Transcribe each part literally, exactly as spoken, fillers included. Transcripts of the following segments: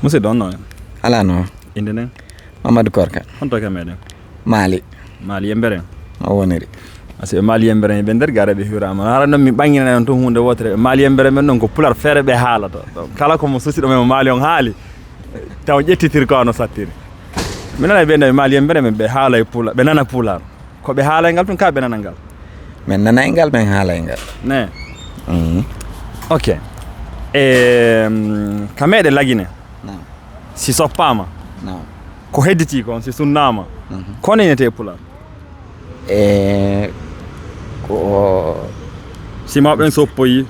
Musidɗo, on no? Alaa no. Innde nden? Mamadou Korka. Honto ka meɗen? Mali. Mali yembere? O woniri. Asi ɓe Mali yembere ɓe nder gare ɓe hiwrama. Hara noon mi ɓanginana on tun hunde wotere. Ɓe Mali yembere men noon ko pular feere ɓe haalata. Donc, kala ko mo susiɗo men mo Mali on haali, taw ƴettitir ko ano sattiri. Mi nana ɓe nde ɓe Mali yembere men ɓe haalay pula, ɓe nana pular. Ko ɓe haalay ngal tun ka ɓe nana ngal. Men nanay ngal, men haalay ngal. Ne. Mhm. Ok. E, mm, ka meɗe Lagine. Naam. Si soppaama, Naam. Ko hedditi kon, si sunnaama, Mhm. Ko honno innete e pular? E, ko si mawɓe ɓen soppoyi,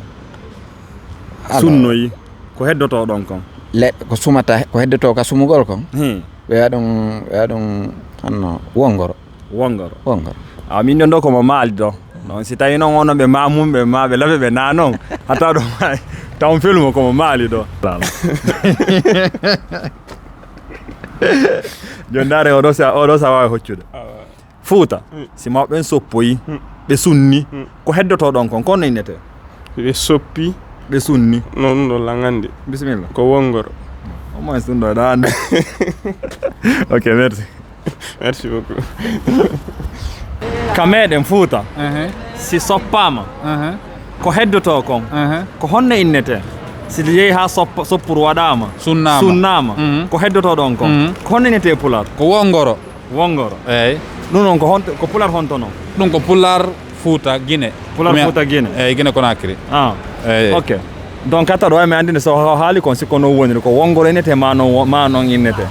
Alors. Sunnoyi, ko heddoto ɗon kon? Le, ko sumata, ko heddoto ka sumugol kon? Hmm. Ɓe waɗa ɗum, ɓe waɗa ɗum, honno, wongoro. Wongoro. Wongoro. A min ɗon ɗo ko mo Maali ɗo. Non, si tawi non onon ɓe ma mum, ɓe ma ɓe laɓe ɓe na non. Hatta ɗo ma, taw on felu mo ko mo Maali ɗo. Jon ndaare oɗo sa, oɗo sa waawi hoccude. Fuuta, Mm. Si mawɓe ɓen soppoyi, Mm. Ɓe sunni, Mm. Ko heddoto ɗon kon, ko honno innete? Ɓe soppi. Ɓe sunni. Non ɗum ɗo langande. Bisimilla. Ko wongoro. Au moins ɗum ɗo ɗa anndi. Ok, merci. Merci beaucoup. Ka meɗen Fuuta, Ehe. Si soppaama, Ehe. Ko heddoto kon, Ehe. Ko honno innete? Si yehi ha soppa, soppuru waɗaama, Sunnaama. Sunnaama, Mhm. Ko heddoto ɗon kon, Mhm. Ko honno innete e pular? Ko wongoro. Wongoro. Eyi. Ɗum noon ko honto, ko pular honto noon? Ɗum ko pular Fuuta Gine. Pular Fuuta Gine. Eyi, Gine Konakiri. Ah. Eyi. Ok. Donc, hatta ɗo mi anndini so o haali kon, si ko noon woniri, ko wongoro innete, ma noon wo-, ma noon innete.